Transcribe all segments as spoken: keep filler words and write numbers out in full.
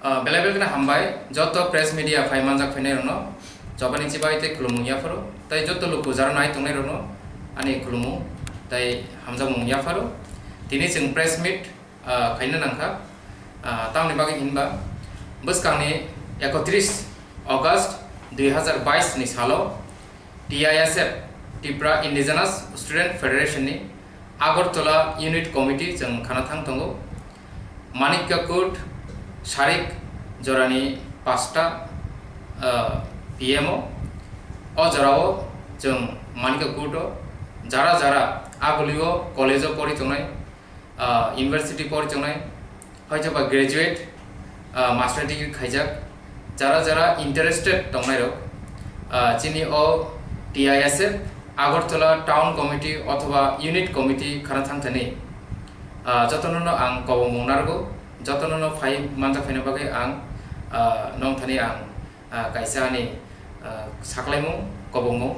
Ah, belai belai kheno hambai, joto press media phai manjak phainai rokno, chobani chibai tei khulumung yapharo, tei joto luku jara nai tongnai rokno ani khulumung tei hamjakmung yapharo. Tini chwng press meet, ah, khaina nangkha, ah, tamni bagwi hinba bwskangni ekotris August dui hazar bais ni salo T I S F, Tripura Indigenous Student Federation ni Agartala Unit Committee chwng khana thang tongo. Manikya Court sarik jorani pasta, ah, P M o. O jorao chwng Manikya Court o jara jara agulio college o pori tongnai, ah, university pori tongnai, hoitoba graduate, ah, master degree khaijak, jara jara interested tongnai rok, ah, chini o T I S F Agartala Town Committee othoba Unit Committee khana thang thani, ah, jotono no ang kobongmung narwgo, jotono no phai manjak phaina bagwi ang, ah, nong thani ang ah, kaisa ani, ah, saklaimung, kobongmung,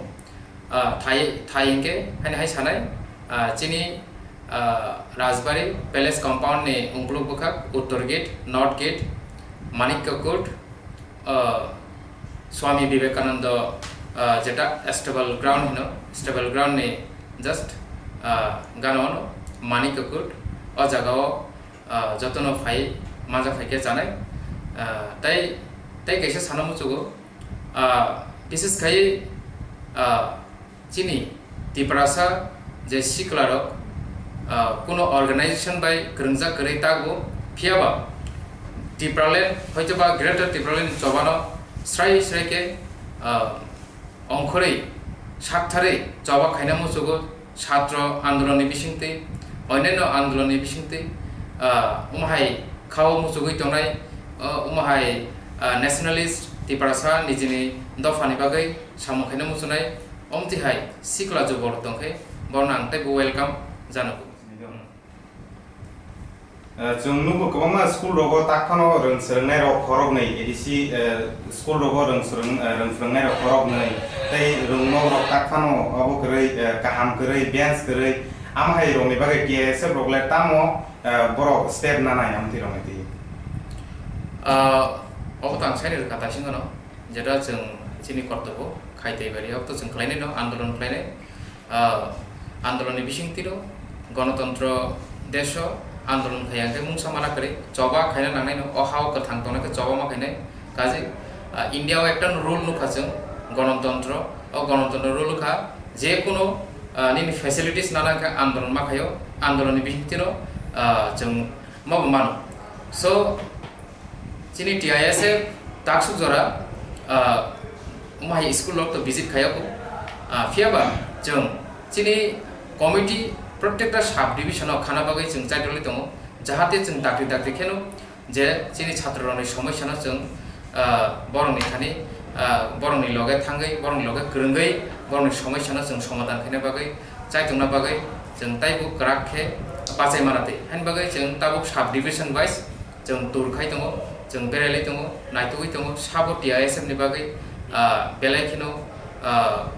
ah, thai, thai hinkhe haino hai sanai, ah, chini, ah, Rajbari Palace compound ni ungkuluk bwkhak, Uttor Gate, North Gate, Manikya Court, ah, Swami Vivekananda, ah, jeta stable ground hino, stable ground ni just, ah, gana ono Manikya Court, o jaga o, ah, jotono phai, manjak phai khe chanai. Ah, tei, tei kaisa sana muchugo, ah, bises khai, ah, chini Tiprasa je sikla rok, ah, kuno organization bai kwrwngjak kwrwi takbo, phiyaba Tipraland, hoitoba Greater Tipraland chobano srai srai khe, ah, ongkhorwi saktharwi choba khaina muchugo, satro andolonni bisingtwi, onyanno andolonni bisingtwi, ah, omo hai khao muchugwi tongnai, ah, omo hai, ah, nationalist Tiprasa nijini dophani bagwi samung khaina muchunai, omtwi hai sikla jubor tongkhe borno ang teibo welcome janago. Eh, chwng nukgo kwbangma school rogo tak phano rwng swrwngnai rok khoroknwi, A D C, eh, school rogo rwng swrwng, eh, rwng swrwngnai rok khoroknwi, tei rwngmok rok tak phano abo kwrwi, eh, kaham kwrwi, bench kwrwi, amo hai rokni bagwi T I S F rok le tamo, eh, borok step nanai amtwi rokni twi? Ah, obo to ang saini rwkha daising no, jeta chwng chini kortobo khai tei bari, obo to chwng khlainai no, andolon khlainai. Ah, andolonni bisingtwi no Ganatantro desho andolon khai hwnkhe mungsa mana kwrwi choba khaina nangnai no, o ha-o kwthang tongna khe choba ma khainai. Kaje, ah, India o ekta rule nukha chwng, Ganatantro, o Ganatantro rule kha je kuno, ah, nini facilities nana khe andolon ma khaio, andolonni bisingtwi no, ah, chwng mabo mano. So, chini T I S F taksuk jora, ah, omo hai school rok to visit khaiya ko. Ah, phiyaba chwng chini committee protekta sub division o khana bagwi chwng chaitoli tongo, jahate chwng dakti dakti kheno je chini chhatro rokni somosya no chwng, ah, borokni thani, ah, borokni loge thangwi, borokni loge kwrwngwi, borokni somosya no chwng somadhan khaina bagwi, chaitongna bagwi chwng taibo kwrak khe bachai mana twi. Haini bagwi chwng tabuk sub division wise chwng tour khai tongo, chwng berailai tongo, naitugwi tongo, sabo T I S F ni bagwi, ah, belai kheno, ah,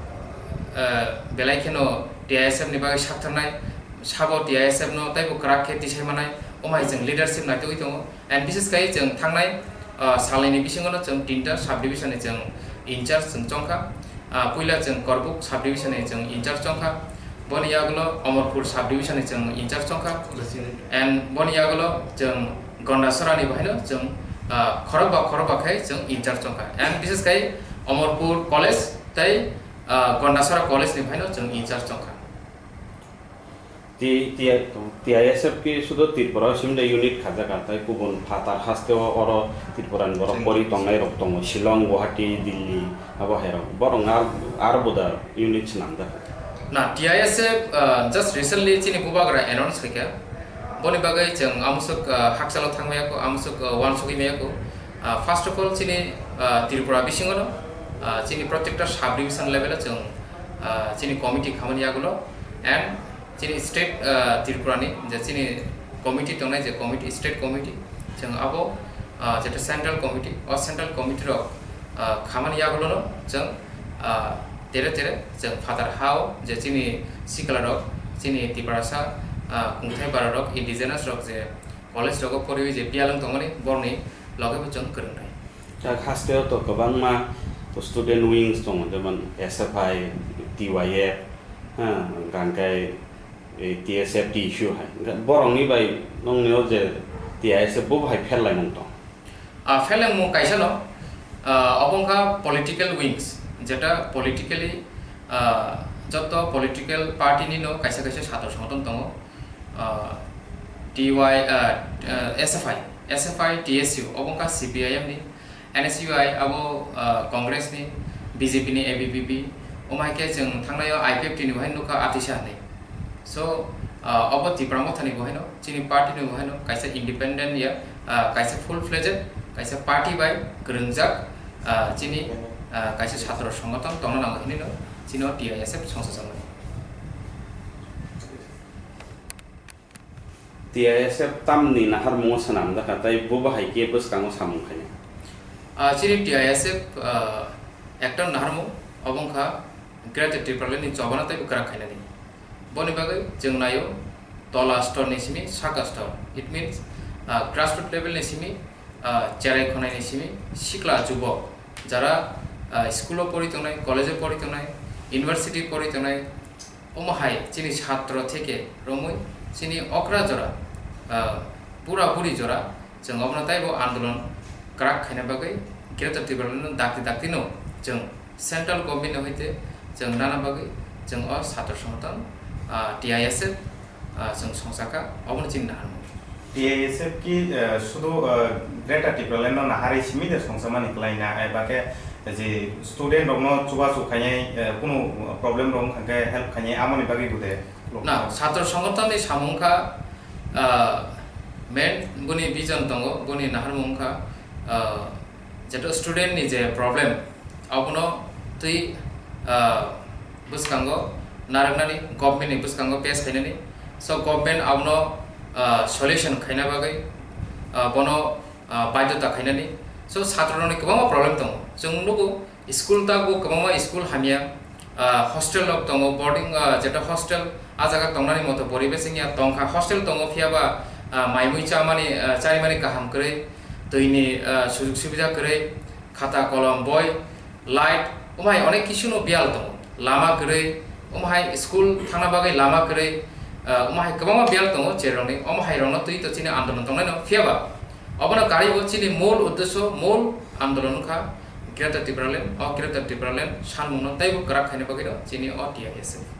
ah, belai kheno T I S F ni bagwi saktharnai, sabo T I S F no teibo kwrak khe tisai manai, omo hai chwng leadership naitugwi tongo. And bises khai chwng thangnai, ah, salnini bisingo no chwng tinta sub division ni chwng in charge chwng chongkha. Ah, puila chwng Korbuk sub division ni chwng in charge chongkha. Boni yagulo Omorpur sub division ni chwng in charge chongkha. And boni yagulo chwng Gondasora ni bahaino chwng, ah, khorokba khorokba khai chwng in charge chongkha. And bises khai Omorpur college tei, ah, Gondasora college ni bahaino chwng in charge chongkha. T-, T-, T I S F ki sudo Tripura o simi de unit khajak, tei kubun phatar haste o oro Tripura ni borok pori tongnai rok tongo, Shillong, Guwahati, Delhi, abo hai rok. Borok ar, ar boda unit swnamjak. Na, T I S F, uh, just recently chini bubagra announce khaikha. Boni bagwi chwng amusuk, uh, hakchalo thangmaya ko, amusuk, uh, wansugwi maya ko. Uh, first of all, chini, uh, Tripura bisingo no, uh, chini protekta sub division level o chwng, uh, chini committee khamani yagulo and chini state, ah, Tripura ni je chini committee tongnai, je committee, state committee, chwng abo, ah, jeta central committee, o central committee rok, ah, khamani yagulo no chwng, ah, tere tere chwng phatar ha-o je chini sikla rok, chini Tiprasa, ah, kungthai bara rok, indigenous rok je college rogo poriwi je piyalwng tongmani borni logebo chwng kwrwngnai. Tak haste o to kwbangma student wings tongo, jemon S F I, T Y F, ha, hwnkhe e, T S F, T S U hai. Hwnkhe borokni bai nongni o je T I S F bo hai pherlaimung tong? Ah, pherlaimung kaisa no, ah, obo wngkha political wings, jeta politically, ah, joto political party ni no kaisa kaisa satro songothon tongo. Ah, T Y, ah, ah, S F I, S F I, T S U, obo wngkha C P I M ni, N S U I abo, ah, Congress ni, B J P ni, A B V P, omo hai khe chwng thangnai o I P F T ni bo hai nukha Atisa hinwi. So, ah, obo Tipra Motha ni bo haino, chini party ni bo haino kaisa independent ya, ah, kaisa full fledged, kaisa party bai kwrwngjak, ah, chini, ah, kaisa satro songothon tongna nango hinwi no, chini o T I S F songsa jakmani. T I S F tamni naharmungo swnamjakha, tei bo bahai khe bwskango samung khainai? Ah, chini T I S F, ah, ekta naharmung, obo wngkha Greater Tipraland ni chobana tei kwrak khainani. Boni bagwi chwng naio tola stor ni simi saka stor, it means, ah, grassroots level ni simi, ah, cherai khonai ni simi sikla jubok, jara, ah, school o pori tongnai, college o pori tongnai, university pori tongnai, omo hai chini satro theke romwi chini okra jora, ah, bura buri jora chwng obono taibo andolon kwrak khaina bagwi Greater Tipraland no dakti dakti no chwng central government ni hoite chwng nana bagwi chwng o satro songothon, ah, T I S F, ah, chwng songchakha, obono chini naharmung. T I S F ki, eh, sudu, eh, Greater Tipraland no naharwi simi de songsamani kwlaina, eba khe je student rokno chubachu khainai, eh, kunu problem rok wngkha khe help khainai, amoni bagwi bo de? Na, satro songothon ni samung kha, ah, main boni vision tongo, boni naharmung kha, ah, jeto student ni je problem, abono twi, ah, bwskango narwknani, government ni bwskango pass khainani. So, government abono, ah, solution khaina bagwi, ah, bono, ah, baidhota khainani. So, satro rokni kwbangma problem tongo. Chwng nugo, school ta bo kwbangma school hamya, ah, hostel rok tongo, boarding, ah, jeto hostel, ah jaga tongnani moto poribesh wngya tongkha, hostel tongo, phiyaba, ah, maimui chamani, ah, charimani kaham kwrwi, twini, ah, sujug subida kwrwi, khata kolom, boi, light, omo hai onek kisu no biyal tongo. Lama kwrwi, omo hai school thangna bagwi lama kwrwi, ah, omo hai kwbangma biyal tongo cherokni. Omo hai rokno twi to chini andolon tongnai no. Phiyaba obono karwi bo chini mol uddesho, mol andolon wngkha Greater Tipraland. O Greater Tipraland sanmungno teibo kwrak khaina bagwi no chini o T I S F.